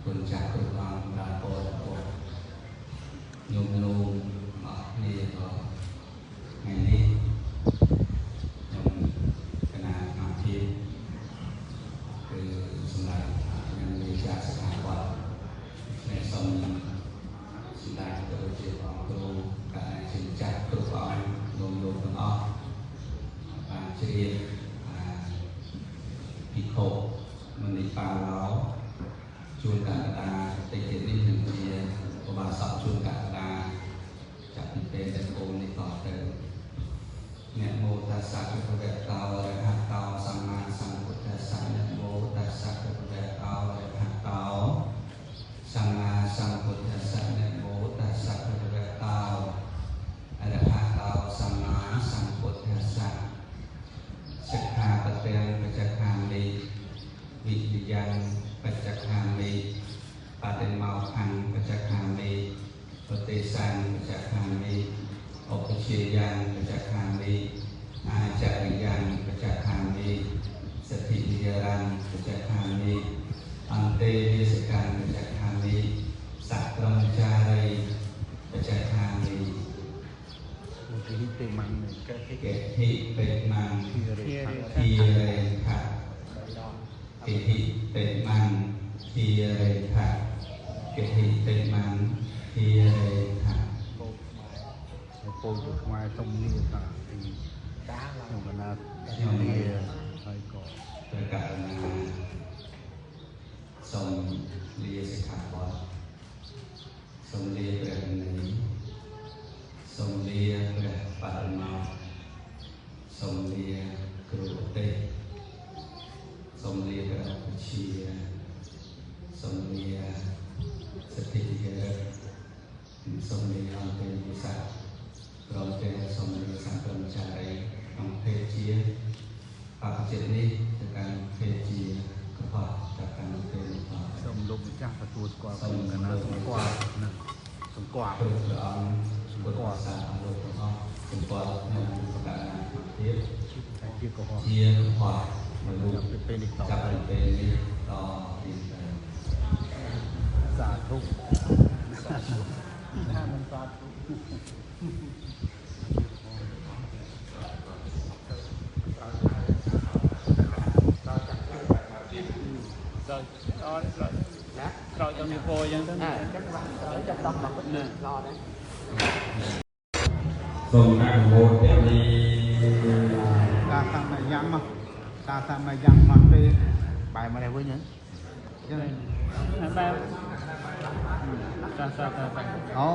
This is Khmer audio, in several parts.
គុណចាស់គ្រប់អង្គដល់ពររបស់ញោមលោកអស់គ្នាក៏ថ្ងៃនេះខ្ញុំកណាអាភិគឺសម្រាប់ខ្ញុំមានចាស់ស្ថាប័ននេះសូមសម្ដេចក៏ដូចជាអង្គគ្រូកណាជាម្ចាស់គ្រប់អង្គញោមលោកទាំងអស់បានជ្រាបភិក្ខុមនិបាឡោជួនកណ្ដាតិចទៀតនេះនឹងជាឧបាសកជួនកណ្ដាចាប់ពីពេលដែលកូននេះតទៅនមោតស្សៈភគវតោអរហតោសម្មាសម្ពុទ្ធស្សៈនមោតស្សៈភគវតោអរហតោសម្មាសម្ពុទ្ធស្សៈនមោតស្សៈភគវតោអរហតោសម្មាសម្ពុទ្ធស្សៈសិក្ខាបទាំងបច្ចខាមិវិរិយ៉ាងបច្ចខាមិបតិមោខੰបច្ចខាមិបទេសੰបច្ចខាមិឧបជាយ៉ាងបច្ចខាមិអាចរិយ៉ាងបច្ចខាមិសទ្ធិវិរੰបច្ចខាមិអន្តេវិសកੰបច្ចខាមិសក្រមចារីបច្ចខាមិ គេហិទេម៉ាំង គេហិទេម៉ាំងធីរេខៈគេហិទេម៉ាំងធីរេខៈគេហិទេម៉ាំងធីរេខៈ ពោលទៅខ្មែរសុំនេះថាទីខ្ញុំកណាខ្ញុំលាហើយក៏ព្រះករុណាសូមលាសិក្ខាបទសូមលាព្រះវិន័យសូមលាព្រះបរមោសូមលាគ្រូឧទេសសូមលាព្រះឧបជាសូមលាសទ្ធិវិរិយសូមលាអង្គទេវិស័កព្រមទាំងសូមលាសង្ឃមចារីក្នុងភេទជាបព្វជិតនេះទៅកាន់ភេទជាកុហកទៅកាន់ភេទនេះ សូមលោកម្ចាស់ទទួលស្គាល់ខ្ញុំកណាសម្គាល់នឹងសម្គាល់ គ្រប់ព្រះអង្គសម្គាល់សាធុលោកទាំងអស់សម្គាល់ក្នុងប្រការណាទៀត តែជាកុហក ជាកុហកមួយរូប ចាប់ពីពេលនេះត ចាប់ពីពេលនេះតទៀតទៅ សាធុ ថាមិនសាធុ ក្រោយទៅមានពោអញ្ចឹងទៅ អញ្ចឹងបានក្រោយចាប់ដោះមកវិញល្អដែរ សូមអនុមោទនា តាសមយ៉ាងមកតាសមយ៉ាងមកទេបែរមកនេះវិញហ្នឹងអញ្ចឹង បែបសាសាសាសា អូ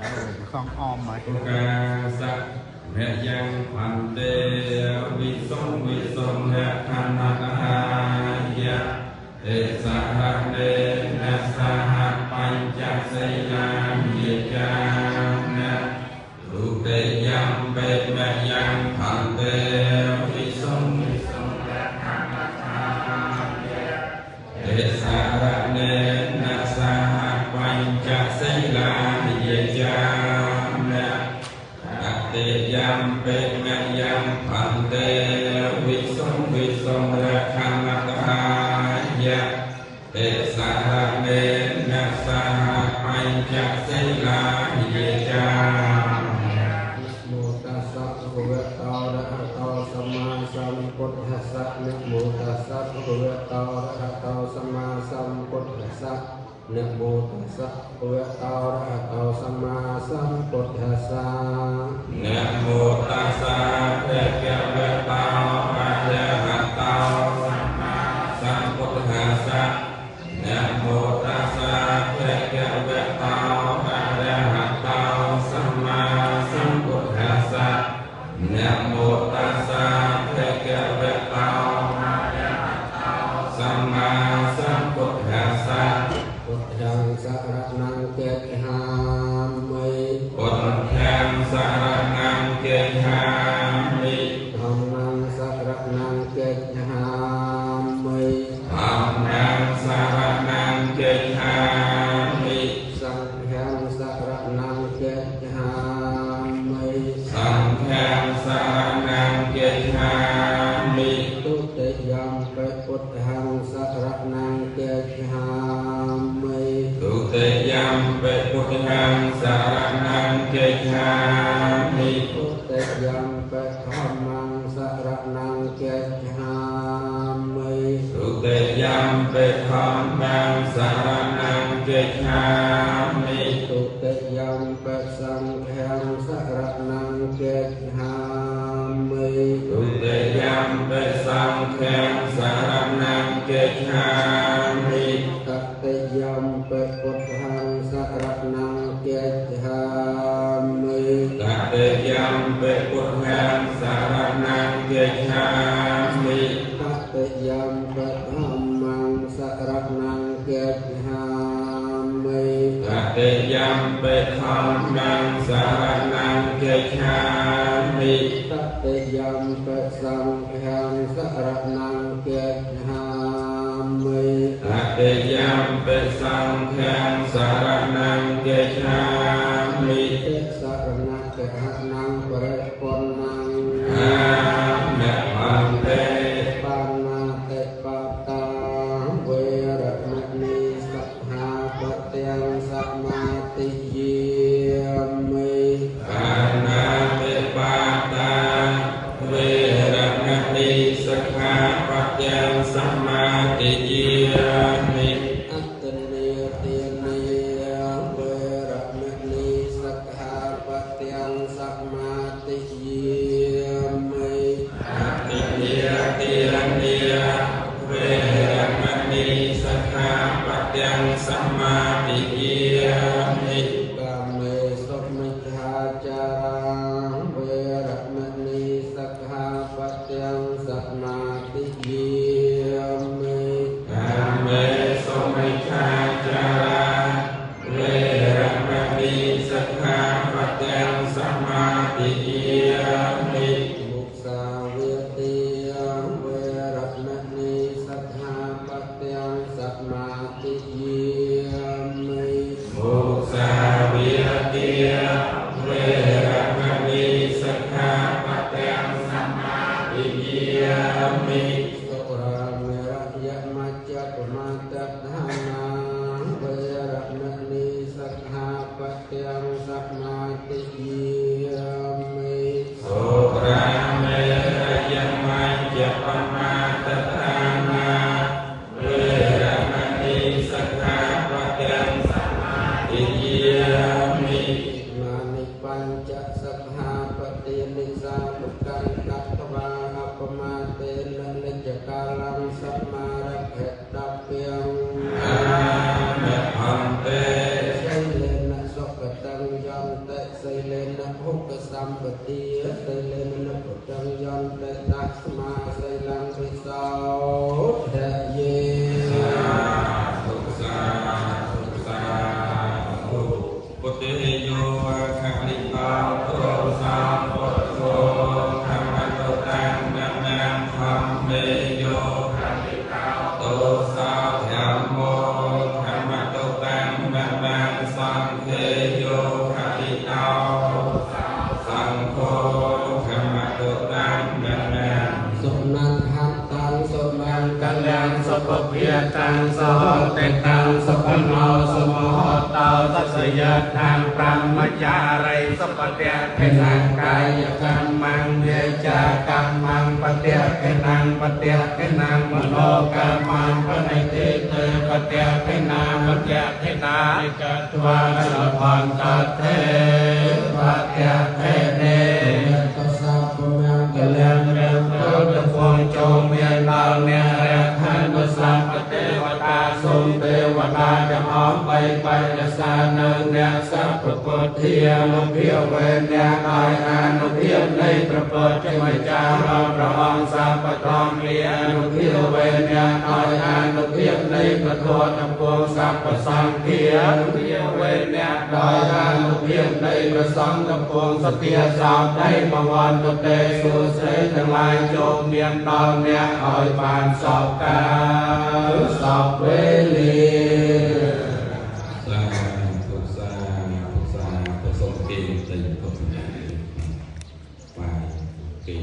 អូសងអមហើយ កាសៈមយ៉ាងអន្តេវិសុងវិសុងហខណ្ឌតាយៈទេសហនេនសហបញ្ចសីលានិចានៈរូបេយំបេមយ៉ាងអន្តេវិសុងវិសុងហខណ្ឌតាយៈទេសារនេនសហបញ្ចសីលានិចានៈអតិយំបេមយ៉ាងអន្តេវិសុងវិសុងរខណ្ឌតាយៈទេសារនេនសហបញ្ចសីលានិចា មោតស្សៈភគវតោអរហតោសម្មាសម្ពុទ្ធស្សៈនមោតស្សៈភគវតោអរហតោសម្មាសម្ពុទ្ធស្សៈនមោតស្សៈភគវតោអរហតោសម្មាសម្ពុទ្ធស្សៈ នមោតស្សៈភគវតោអរហតោសម្មាសម្ពុទ្ធស្សៈនមោតស្សៈភគវតោអរហតោសម្មាសម្ពុទ្ធស្សៈនមោតស្សៈភគវតោអរហតោសម្មាសម្ពុទ្ធស្សៈ ពុទ្ធាំសរណង្កេហាមិ ពុទ្ធាំសរណង្កេហាមិ ធម្មំ មពិពុទ្ធាំសារណង្កិច្ឆាមិ ទុតិយំពិធម្មងសារណង្កិច្ឆាមិ ទុតិយំពិធម្មងសារណង្កិច្ឆាមិ ទុតិយំពិសង្ឃំសារណង្កិច្ឆាមិ ទុតិយំពិសង្ឃំសារណង្កិច្ឆាមិ តតិយំពិពុទ្ធាំសារណង្កិច្ឆាមិ តតិយំពិពុទ្ធាំសារណង្កិច្ឆាមិ តតិយំពិធម្មងសារណង្កិច្ឆាមិ តតិយំពិធម្មងសារណង្កិច្ឆាមិ តតិយំពិសង្ឃំសារណង្កិច្ឆាមិ តតិយំពិសង្ឃំសារណង្កិច្ឆាមិ តិសរណកហណងបរិពុណង អាមៈអន្ទេ បាណាតិបាតាវេរមណីសិក្ខាបទាំងសមាទិយាមិ បាណាតិបាតាវេរមណីសិក្ខាបទាំងសមាទិយាមិ អត្តនេទានេវេរមណីសិក្ខាបទាំងសមាទិយាមិ អតិនេទានេវេរមណីសិក្ខាបទាំងសមាទិយាមិ កាមេសុមិច្ឆាចារាវេរមណីសិក្ខាបទាំងសមាទិយាមិ កាមេសុមិច្ឆាចារាវេរមណីសិក្ខាបទាំងសមាទិយាមិ មុសាវេទាវេរមណីសិក្ខាបទាំងសមាទិយាមិ មុសាវេទាវេរមណីសិក្ខាបទាំងសមាទិយាមិ សុរាមេរយមច្ចពមតដ្ឋានាវេរមណីសិក្ខាបទាំងសមាទិយាមិ សុរាមេរយមច្ចពមតដ្ឋានាវេរមណីសិក្ខាបទាំងសមាទិយាមិ មានិបញ្ចសិក្ខាបតិនិសាទុកੰកតវាអបមាទេននិច្ចកាលំសមារខេតព្យង អាមៈអន្ទេ សីលេនសុគតੰយន្តសីលេនភុកសម្បទាសីលេនពុទ្ធੰយន្តតាស្មាសីលੰវិសោធយេ សាធុសាធុសាធុពុទ្ធិយោខនិតោទោសាពុទ្ធោធម្មតតាំនមំធម្មេយោខនិតោទោសាធម្មោធម្មតតាំនមំសង្ឃេយោខនិតោសង្ឃោធម្មតតាំនមំ សុនន្ហតាំសុមង្គ កល្យានសុខភាតាំសហតិតាំសុខណោសមហតោតសយថាងប្រមចារិសុបតិខេណងកាយកម្មងវាចាកម្មងបតិខេណងបតិខេណងមโนកម្មងបនិតិទេបតិខេណាបតិខេណាកត្វាសភន្តទេបតិខេនេ តសពមង្គ កល្យានរងតពងចូលមានដល់អ្នករខណ្ឌសម្បទេវតាសូមទេវតាទាំងអស់បីបរិសានៅអ្នកសព្វពុទ្ធានុភាពវេអ្នកដោយអនុភាពនៃព្រះពុទ្ធម្ចាស់រាល់ព្រះអង្គសព្វធម្មលាអនុភាពវេអ្នកដោយអនុភាពនៃព្រះធម៌ទាំងពួងសព្វសង្ឃាអនុភាពវេអ្នកដោយអនុភាពនៃព្រះសង្ឃទាំងពួងសទាសោតីបវន្តទេសួស្តីទាំងឡាយចូលមានដល់អ្នកឲ្យបានសពកាលសពវេលា សាធុសាធុសាធុសូមគេតិចពុទ្ធសញ្ញាបាយគេ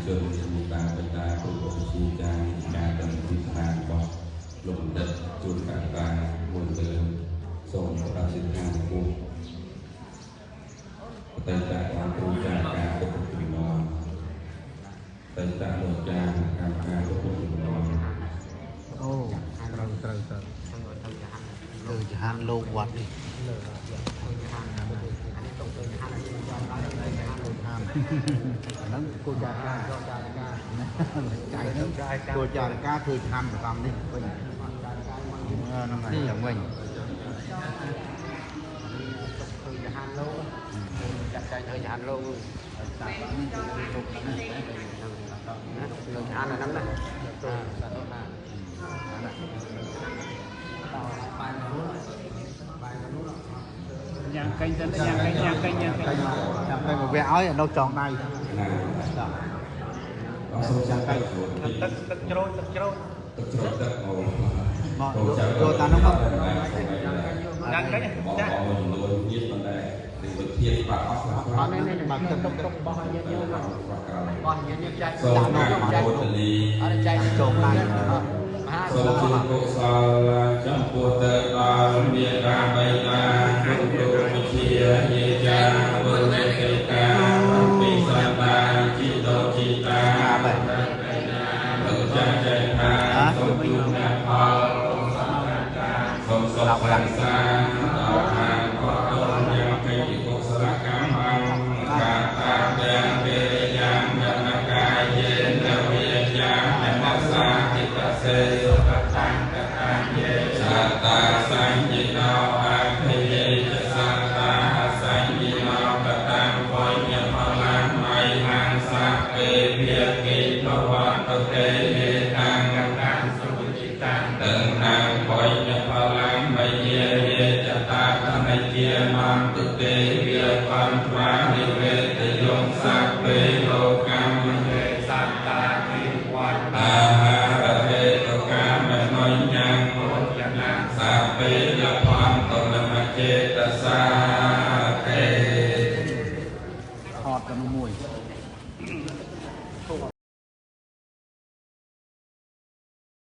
ជនមានតាបិតាគ្រូឧបជាចារ្យការទាំងទីស្ថានរបស់លោកបណ្ឌិតជួនកកតាមួយលើសូមផ្ដល់សិទ្ធិចំពោះបតីតអង្គគ្រូចារការទុកជំនន់បតីតលោកចារកម្មការទុកជំនន់ អូត្រូវត្រូវត្រូវលើចហានលោកវត្តនេះលើចហានអានេះតុកទៅចហាននេះចង់ដល់ទៅចហាន លោកហានអាហ្នឹងគោចារការចៃហ្នឹងគោចារការធ្វើចហានប្រសំនេះវិញហ្នឹងហើយយ៉ាងវិញ ធ្វើចហានលោកចាក់ចែងធ្វើចហានលោក តានេះលោកហ្នឹង ណាលោកចហានអាហ្នឹងណាសាធុណា យ៉ាងកេញសិនយ៉ាងកេញយ៉ាងកេញយ៉ាងកេញ យ៉ាងកេញមកវាឲ្យនៅចងដៃ ណាអសូមចាំកេញ ទឹកទឹកជ្រោយទឹកជ្រោយ ទឹកជ្រោយទឹកអូ មកចូលតានោះមក យ៉ាងកេញ ចាចំនួនញាតប៉ុន្តែវិធានបាក់អស់ខ្លះ អត់នេះនេះទឹកទឹកទឹកបោះឲ្យញាតយើងបោះញាតយើងចែក សូមអនុមោទនី អត់ចែក ចងដៃ សូមជូនកុសលចំពោះទៅដល់មេដាបៃតាគ្រូគ្រូវិជាយាចាបុញ្ញកិកាពីសន្តានជីដូជីតាលោកចាស់ចែកថាសូមជូនអ្នកផលសូមសុខសាន្តសាដល់ខាងកតនយ៉ាងកិច្ចកុសលកម្មអង្គកាតាទាំងកិរិយាមនកាយេនវិយាមនសាจิตសេសតាសញ្ញណោអភយេចសតាសញ្ញណោកតាំបុញ្ញផលមៃហង្សពេភិកិភវតតេហេតាំងតាំសុវិតាំងតੰបុញ្ញផលមយេហេចតាតនិជាមន្តទេវិបន្ត្វានិវេតយងសពេលោកកម្មហេសត្តាទិវត្ត អាហារហេតុកាមនុញ្ញងសាពេលផន្តនមចេតសាទេ ថតទៅមួយ